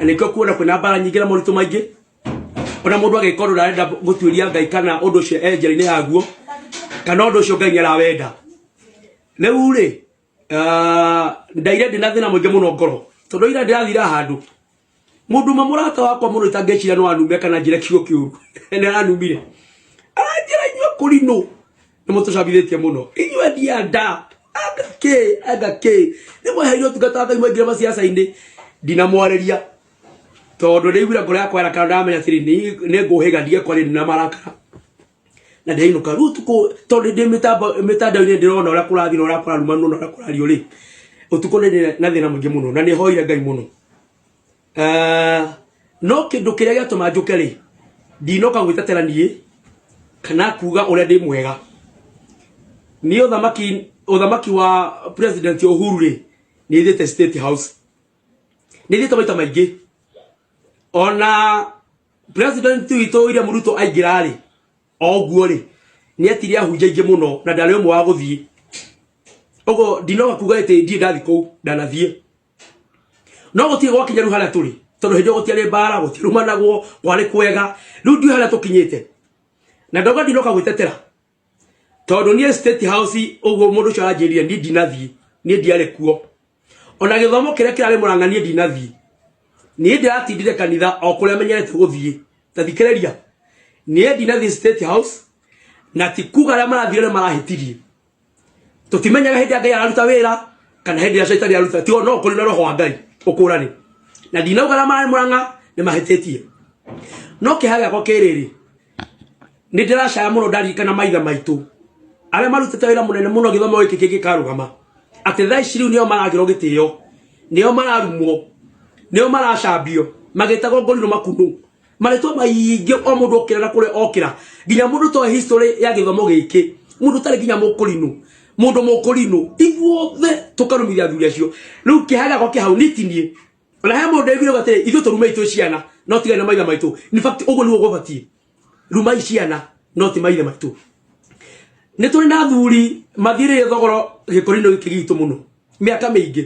Na nĩkĩo kuona kwĩna mbara nyingĩ na moritũ maingĩ. Ona mũndũ agĩka ũndũ ndarenda gũtuĩria Ngai kana ũndũ ũcio e njĩra-inĩ yaguo, kana ũndũ ũcio Ngai nĩarawenda. Rĩu rĩ, ndaire ndĩ na thĩna mũingĩ mũno ngoro, tondũ ira ndĩrathire handũ mũndũ ũmwe mũrata wakwa mũno itangĩciria no anume kana njĩre kiugo kĩũru nĩ aranumire, aranjĩra inyuĩ kũrinũ nĩ mũtũcambithĩtie mũno, inyuĩ endia nda, anga kĩ anga kĩ, nĩ mweheire ũtungata wa Ngai mwaingĩra maciaca-inĩ. Ndinamwarĩria tondũ ndĩiguire ngoro yakwa yarakara, ndamenya atĩrĩ nĩ ngũhĩga ndige kwaria na marakara na ndĩrainũka rĩu ũtukũ, tondũ ndĩ mĩtambo mĩtandao-inĩ ndĩrona ũrĩa kũrathiĩ na ũrĩa kũrarumanwo na ũrĩa kũrario rĩ, ũtukũ nĩ ndĩ na thĩna mũingĩ mũno na nĩ hoire Ngai mũno. No kĩndũ kĩrĩa gĩatũma njũke rĩ, ndinoka gwĩtetera niĩ kana kuga ũrĩa ndĩ mwega. Niĩ ũthamaki wa President Uhuru rĩ, nĩ thiĩte State House, nĩ thiĩte maita maingĩ. Ona President witũ William Ruto aingĩra rĩ, o ũguo rĩ, nĩ etire ahunjia aingĩ mũno na ndarĩ ũmwe wa gũthiĩ. Ũguo ndinoga kuga atĩ ndirĩ ndathiĩ kũu, ndanathiĩ. No gũtirĩ gwakinya rĩu harĩa tũrĩ, tondũ hĩndĩ ĩyo gũtiarĩ mbara, gũtiarumanagwo, kwarĩ kwega. Rĩu ndiũĩ harĩa tũkinyĩte. Na ndauga ndinoka gwĩtetera, tondũ niĩ State House ũguo mũndũ ũcio aranjĩrire niĩ ndinathiĩ, niĩ ndiarĩ kuo. Ona gĩthomo kĩrĩa kĩrarĩ Mũrang'a niĩ ndinathiĩ. Niĩ ndĩratindire kanitha o kũrĩa menyerete gũthiĩ. Ta thikĩrĩria, niĩ ndinathiĩ State House, na ti kuga arĩa marathire nĩ marahĩtirie. Tũtimenyaga hĩndĩ ĩrĩa Ngai araruta wĩra kana hĩndĩ ĩrĩa caitani araruta, tiga no ũkũrĩ na roho wa Ngai ũkũrane. Na ndinauga arĩa mararĩ Mũrang'a nĩ mahĩtĩtie. No kĩeha gĩakwa kĩ rĩrĩ, nĩ ndĩracaya mũno ndaririkana maithe maitũ arĩa marutĩte wĩra mũnene mũno gĩthomo gĩkĩ kĩngĩkarũgama, atĩ thaa ici rĩu nĩo maragĩrwo gĩtĩo, nĩo mararumwo, nĩo maracambio magĩtagwo ngũrinũ makunũ, marĩtwa maingĩ, o mũndũ okĩra na kũrĩa okĩra, nginya mũndũ toĩ history ya gĩthomo gĩkĩ, mũndũ ũtarĩ nginya mũkũrinũ, mũndũ mũkũrinũ, ithuothe tũkarumithia athuri acio. Rĩu kĩeha gĩakwa kĩ hau nitinie. Ona he mũndũ aiguire atĩrĩ, ithuĩ tũrumei twĩ ciana no tigane na maithe maitũ. In fact ũguo nĩguo gũbatiĩ, rumai ciana no ti maithe maitũ. Nĩ tũrĩ na athuri mathiĩrĩire thogoro gĩkũrinũ gĩkĩ gitũ mũno mĩaka mĩingĩ,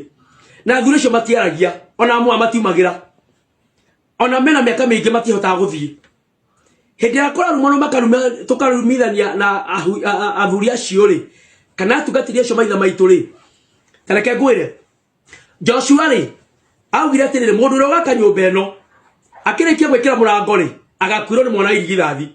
na athuri acio matiaragia, ona amwe matiumagĩra, ona mena mĩaka mĩingĩ matihotaga gũthiĩ. Hĩndĩ ĩrĩa kũrarumwo tũkarumithania na athuri acio rĩ, kana atungatĩri acio maithe maitũ rĩ, ta reke ngwĩre, Joshua rĩ, augire atĩrĩrĩ, mũndũ ũrĩa ũgaka nyũmba ĩno akĩrĩkia gwĩkĩra mũrango rĩ, agakuĩrwo nĩ mwana wa irigithathi.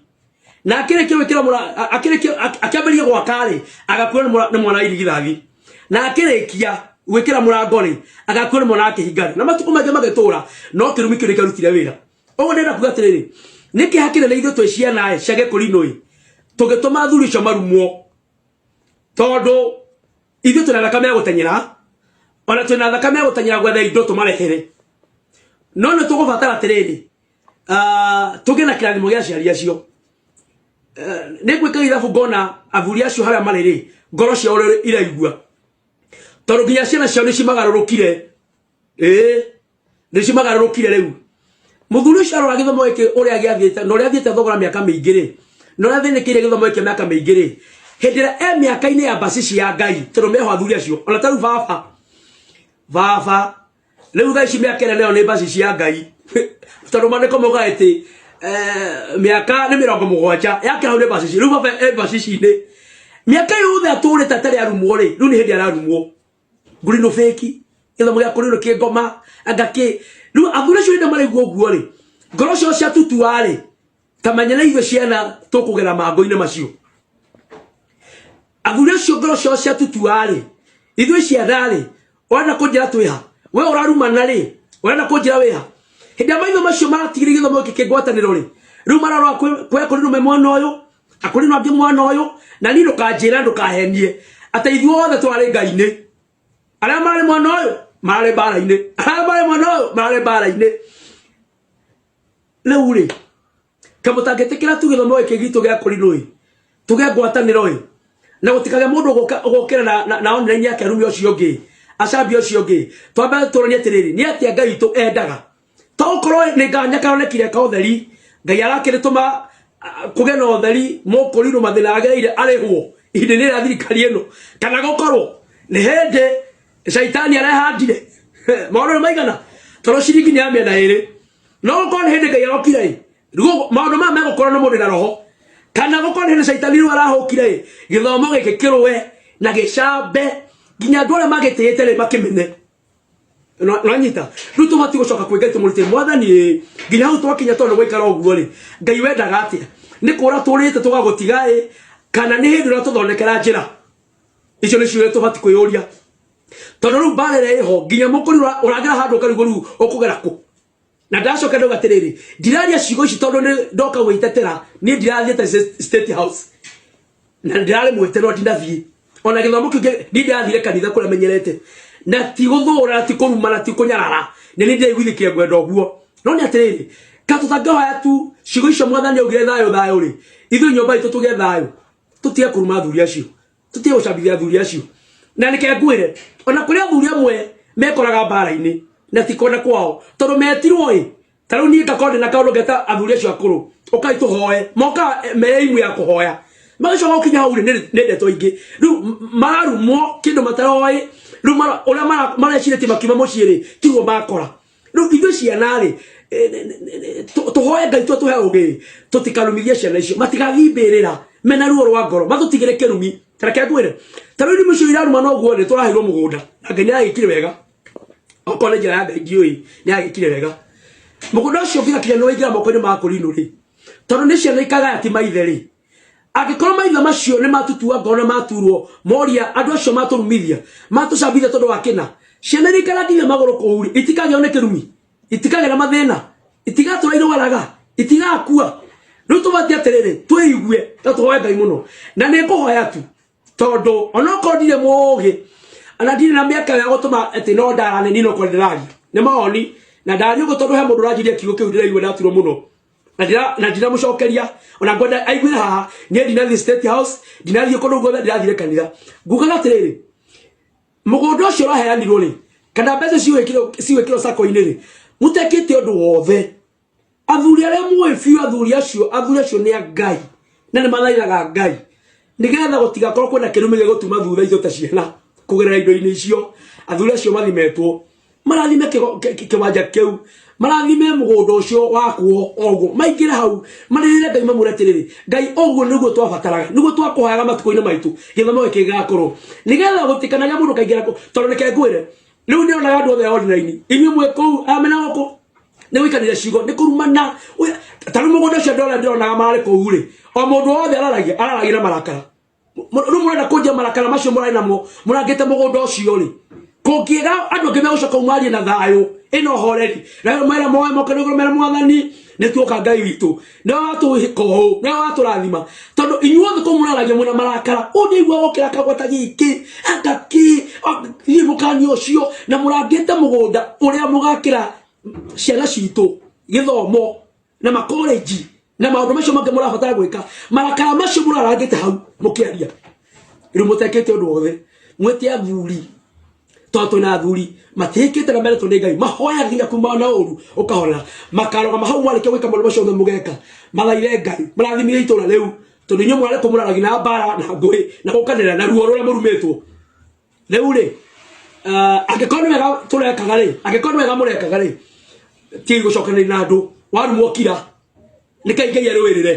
Na akĩrĩkia gwĩkĩra mũrango, akĩrĩkia akĩambĩrĩria gwaka rĩ, agakuĩrwo nĩ mwana wa irigithathi. Na akĩrĩkia gwĩkĩra mũrango rĩ, agakuĩrwo nĩ mwana wa kĩhinga. Na matukũ maingĩ magĩtũra, no kĩrumi kĩu nĩkĩarutire wĩra. Ũguo ndĩrenda kuga atĩrĩrĩ, nĩ kĩeha kĩnene ithuĩ twĩ ciana cia gĩkũrinũ ĩ, tũgĩtũma athuri acio marumwo, tondũ ithuĩ twĩna thakame ya gũtenyera, ona twĩna thakame ya gũtenyera gwetha indo tũmarehere. No nĩ tũgũbatara atĩrĩrĩ, tũgĩe na kĩrathimo gĩa aciari acio. Nĩ ngwĩka ithabu ngona athuri acio harĩa marĩ rĩ, ngoro ciao iraigua, tondũ nginya ciana ciao nĩ cimagarũrũkire. Ĩĩ, nĩ cimagarũrũkire. Rĩu mũthuri ũcio arora gĩthomo gĩkĩ ũrĩa gĩathiĩte na ũrĩa athiĩte thogora mĩaka mĩingĩ rĩ, na ũrĩa athĩnĩkĩire gĩthomo gĩkĩ mĩaka mĩingĩ rĩ, hĩndĩ ĩrĩa e mĩaka-inĩ ya mbacici ya Ngai, tondũ meho athuri acio ona ta rĩu baba, baba rĩu thaa ici mĩaka ĩrĩa nayo nĩ mbacici ya Ngai, tondũ maandĩko maugaga atĩ mĩaka nĩ 70 yakĩra hau nĩ mbacici. Rĩu baba e mbacici-inĩ, mĩaka yothe atũrĩte atarĩ arumwo rĩ, rĩu nĩ hĩndĩ ararumwo ngurino feki, gĩthomo gĩa kũrĩrwo kĩ ngoma anga kĩ. Rĩu athuri acio hĩndĩ maraigua ũguo rĩ, ngoro ciao ciatutua rĩ, ta menya ithuĩ ciana tũkũgera mangũ-inĩ macio. Athuri acio ngoro ciao ciatutua rĩ, ithuĩ ciana rĩ, ũrenda kũnjĩra twĩha? We ũrarumana rĩ, ũrenda kũnjĩra wĩha? Hĩndĩ ĩrĩa maitho macio maratigire gĩthomo gĩkĩ kĩ ngwatanĩro rĩ, rĩu mararora kwĩ kũrĩ nũme mwena ũyũ, akũrĩ no angĩ mwena ũyũ, na niĩ ndũkanjĩra, ndũkahenie atĩ ithuothe twarĩ Ngai-inĩ. Arĩa marĩ mwena ũyũ mararĩ mbara-inĩ, arĩa marĩ mwena ũyũ mararĩ mbara-inĩ. Rĩu rĩ, kamũtangĩtĩkĩra tu gĩthomo gĩkĩ gitũ gĩa kũrinũ ĩ, tũgĩe ngwatanĩro ĩ, na gũtikagĩa mũndũ ũgũkĩra na online yake arume ũcio ũngĩ, acambie ũcio ũngĩ. Twambe tũranie atĩrĩrĩ, nĩ atĩa Ngai witũ endaga? To gũkorwo nĩ nganya karonekire ka ũtheri, Ngai arakĩrĩtũma kũgĩe na ũtheri, mũkũrinũ mathĩna agereire arĩhwo ihinda-inĩ rĩa thirikari ĩno, kana gũkorwo nĩ hĩndĩ caitani arehandire. Maũndũ nĩ maigana. Tondũ ciringi nĩ ya mĩena ĩrĩ. No gũkorwo nĩ hĩndĩ Ngai arokire ĩ, rĩu maũndũ maya megũkorwo nĩ mũndũ na roho. Kana gũkorwo nĩ hĩndĩ caitani rĩu arahũkire ĩ, gĩthomo gĩkĩ kĩrũe na gĩcambe nginya andũ arĩa magĩtĩĩte rĩ makĩmene. Nwanyita rĩu tũbatiĩ gũcoka kwĩ Ngai tũmũrutĩre mwathani ĩ nginya hau twakinya tondũ gwaikara ũguo rĩ Ngai wendaga atĩa nĩ kũra tũrĩte tũgagũtiga ĩ kana nĩ hĩndĩ ũratũthondekera njĩra icio nĩ ciũria tũbatiĩ kwĩyũria tondũ rĩu mbara ĩrĩa ĩho nginya mũkũri ũragera handũ ũkarigwo rĩu ũkũgera kũ na ndacoka ndauga atĩrĩrĩ ndiraria ciugo ici tondũ nĩ ndoka gwĩtetera niĩ ndirathiĩte State House na ndirarĩ mwĩte no ndinathiĩ ona gĩthomo kĩu niĩ ndĩrathire kanitha kũrĩa menyerete na ti gũthũra na ti kũruma na ti kũnyarara nĩ niĩ ndĩraiguithĩkire ngwenda ũguo no nĩ atĩrĩrĩ ka tũtangĩhoya tu ciugo icio mwathani augire thayũ thayũ rĩ ithuĩ nyũmba itũ tũgĩe thayũ tũtige kũruma athuri acio tũtige gũcambithia athuri acio na nĩke ngwĩre ona kũrĩ athuri amwe mekoraga mbara-inĩ na ti kwenda kwao tondũ metirwo ĩ ta rĩu niĩ ngakorwo ndĩna kaũndũ ngeta athuri acio akũrũ ũkai tũhoe moka me imu ya kũhoya magacoka gũkinya hau rĩ nĩ ndeto ingĩ rĩu mararumwo kĩndũ mataroĩ rĩu ũrĩa marecirĩtie makiuma mũciĩ rĩ tiguo makora rĩu ithuĩ ciana rĩ tũhoe Ngai tũtũhe ũgĩ tũtikarumithie ciana icio matigathiĩ mbĩrĩra mena ruo rwa ngoro matũtigĩre kĩrumi ta reke ngwĩre ta rĩu irimũ icio iraruma no guo nĩ tũraheirwo mũgũnda na Ngai nĩ aragĩkire wega okorwo nĩ njĩra ya Ngai ndiũĩ nĩ aragĩkire wega mũgũnda ũcio ũngĩgakinya nĩ waingĩra moko-inĩ ma kũrinũ rĩ tondũ nĩ ciana ikagaya ti maithe rĩ angĩkorwo maithe macio nĩ matutua ngoro na maturwo moria andũ acio matũrumithia matũcambithia tondũ wa kĩna ciana iria ikarangithia magũrũ kũu rĩ itikagĩo nĩ kĩrumi itikagĩa na mathĩna itigatũra irwaraga itigakua rĩu tũbatiĩ atĩrĩrĩ twĩigue na tũhoe Ngai mũno na nĩ ngũhoya tu tondũ onokorwo ndirĩ mũũgĩ ona ndirĩ na mĩaka ya gũtũma atĩ no ndarane niĩ no korwo ndĩraria nĩ mawoni na ndaria ũguo tondũ he mũndũ ũranjirie kiugo kĩu ndĩraigua ndaturwo mũno na ndiramucokeria ona ngwenda aigue haha niĩ ndinathiĩ State House ndinathiĩ kũndũ guothe ndĩrathire kanitha ngugaga atĩrĩrĩ mũgũnda ũcio ũraheanirwo rĩ kana mbeca cigwĩkĩrwo sako-inĩ rĩ mũtekĩte ũndũ wothe athuri arĩa mũĩ biũ athuri acio nĩ a Ngai na nĩ mathaithaga Ngai nĩgetha gũtigakorwo kwĩna kĩrumi gĩgũtuma thutha ithuĩ ta ciana kũgerera indo-inĩ icio athuri acio mathimetwo marathime kĩwanja kĩu marathime mũgũnda ũcio wakwo oguo maingĩre hau marĩrĩre Ngai mamwĩre atĩrĩrĩ Ngai ũguo nĩguo twabataraga nĩguo twakũhoyaga matukũ-inĩ maitũ gĩthomo gĩkĩ gĩgakorwo nĩgetha gũtikanagĩa mũndũ kaingĩra kũ tondũ nĩke ngwĩre rĩu nĩonaga andũ othe online inyuĩ mwĩ kũu amena gũkũ nĩ gũikanĩria ciugo nĩ kũrumana ta rĩu mũgũnda ũcio andũ arĩa ndĩronaga marĩ kũu rĩ o mũndũ wothe araragia araragia na marakara rĩu mũrenda kũnjia marakara macio mũrarĩ namo mũrangĩte mũgũnda ũcio rĩ kũngĩga andũ angĩ megũcoka umarie na thayũ ĩno horeri na mera moe moke nĩguo mera mwathani nĩ tuoka Ngai witũ nĩwe watũhĩka ũũ nĩwe watũrathima tondũ inyuothe kũu mũraragia mwĩna marakara ũũ nĩigua gũkĩra kagwata gĩkĩ anga kĩ niĩ mũkania ũcio na mũrangĩte mũgũnda ũrĩa mũgakĩra ciana citũ gĩthomo na makolenji na maũndũ macio mangĩ mũrabatara gwĩka marakara macio mũrarangĩte hau mũkĩaria rĩu mũtekĩte ũndũ wothe mwĩte athuri tondũ twĩna athuri matihĩkĩte na meretwo nĩ Ngai mahoya nginya kuma na ũru ũkahorera makarũgama hau mwarĩkia gwĩka maũndũ macio mothe mũgeka mathaire Ngai marathimire itũra rĩu tondũ inyuĩ mũrarĩ kũ mũraragia na mbara na ngũĩ na gũkanĩra na ruo rũrĩa mũrumĩtwo rĩu rĩ angĩkorwo nĩ wega tũrekaga rĩ angĩkorwo nĩ wega mũrekaga rĩ tigai gũcokanĩria na andũ warumwo kira nĩke Ngai arũĩrĩre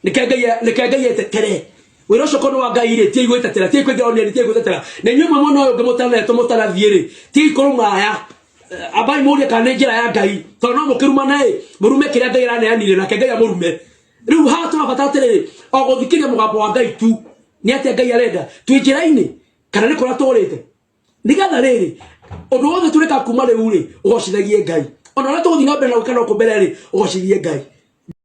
nĩke Ngai etetere wĩra ũcio korwo nĩ wa Ngai rĩ tigai gwĩtetera tigai kũingĩra oniani tigai gwĩtetera na inyuĩ mwe mwena ũyũ ũngĩ mũtanetwo mũtanathiĩ rĩ tigai kũruma aya ambai mũrie kana nĩ njĩra ya Ngai tondũ no mũkĩrumane ĩ mũrume kĩrĩa Ngai araneanire nake Ngai amũrume rĩu haha tũrabatara atĩrĩrĩ o gũthikĩria mũgambo wa Ngai tu nĩ atĩa Ngai arenda twĩ njĩra-inĩ kana nĩ kũrĩa tũrĩte nĩgetha rĩrĩ ũndũ wothe tũrĩka kuma rĩu rĩ ũgocithagie Ngai ona ũrĩa tũgũthiĩ na mbere na gwĩka no kũ mbere rĩ ũgocithie Ngai.